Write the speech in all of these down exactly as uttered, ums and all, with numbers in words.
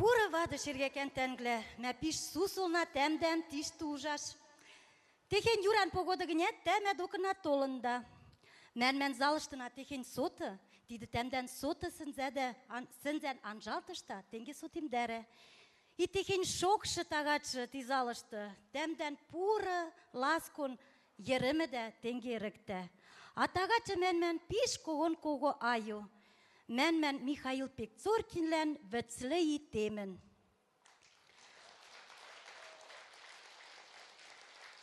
Пуры вады, шергакан тангла, мя пиш сусу улам тямдам тишты ужаш. Техень юран погода гинят тямда докына толында. Мянман залыштына техень соты, тидэ тямдан соты сынзада ан-, сынзан анжалтышта тенге сотимдара. И техень шокшы тагачы ти залышты, тямдан пуры ласкон йӧрӧмыда тенге рӧкта. А тагачы мянман пиш когон кого аю. Мянман Михаил Пекцоркинлан вӧцлы и темын.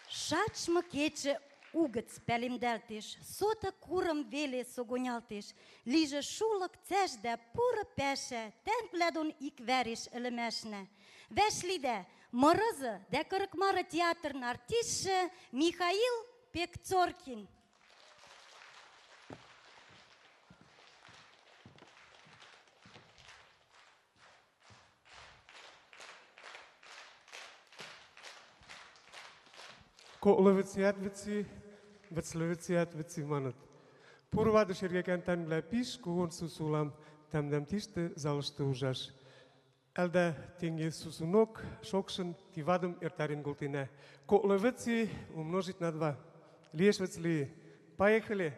Шачмы кечы угыц палемдалтеш, соты курым веле со гонялтеш, лижы шулык цежда пуры паша, тангла дон ик вареш ылмашна. Вашлида, мырызы да кырык мары театрын артистшы Михаил Пекцоркин. Коклы вӧци ат вӧци, вӧцлы вӧци ат вӧци маныт. Пуры вады, шергакан тангла, пиш когон сусу улам тямдам тишты залышты ужаш. Ӧльда тенге сусунок, шокшын ти вадым эртарен колтына. Коклы вӧци умножить на два. Лиэш вӧцлы. Поехали!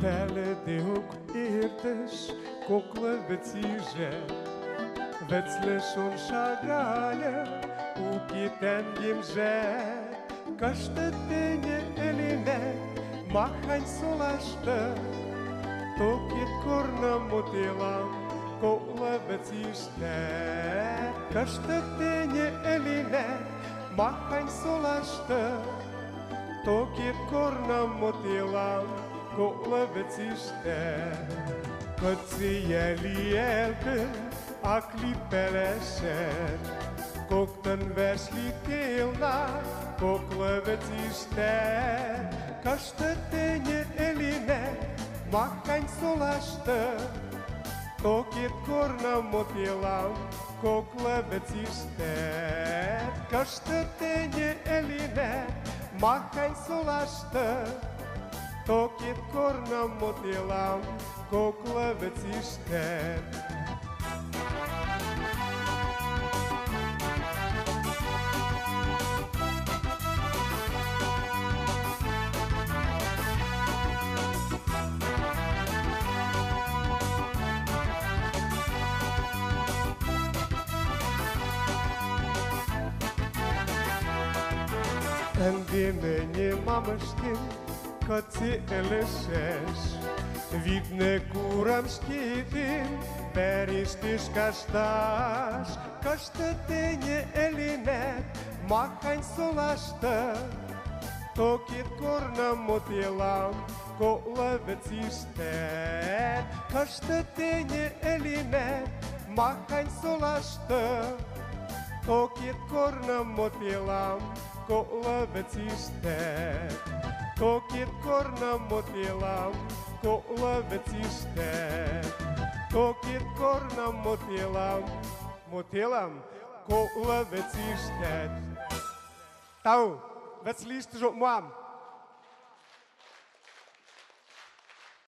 Палыдеок эртыш коклы вӧци жӧ, вӧцлы шон шагальы, уке тангем жӧ. Кышты тэньы ылинат, махань солашты, токет корным мотелам коклы вӧциштӧ. Кышты тэньы ылинат, махань солашты, токет корным мотелам коклы вӧциштӧ. Кыцияли ӧлтын, ак ли пӧлӧсӧн, коктын вӧшлителна коклы вӧциштӧ. Кышты тэньы ылинат, махань солашты, токет корным мотелам коклы вӧциштӧ. Кышты тэньы ылинат, махань солашты, токет корным мотелам коклы вӧциштӧ. Ӧндимы нин мамыштин, кыце ылешӧсь, виднӧ, курам шкетин вӧрыштыш кашташ. Кышты тэньы ылинат, махань солашты, токет корным мотелам коклы вӧциштӧ. Кышты тэньы ылинат, махань солашты, токет корным мотелам коклы вӧциштӧ. Токет корным мотелам коклы вӧциштӧ. Токет корным мотелам, мотелам коклы вӧциштӧ. Тау, вӧцлы ишты жӧ мам.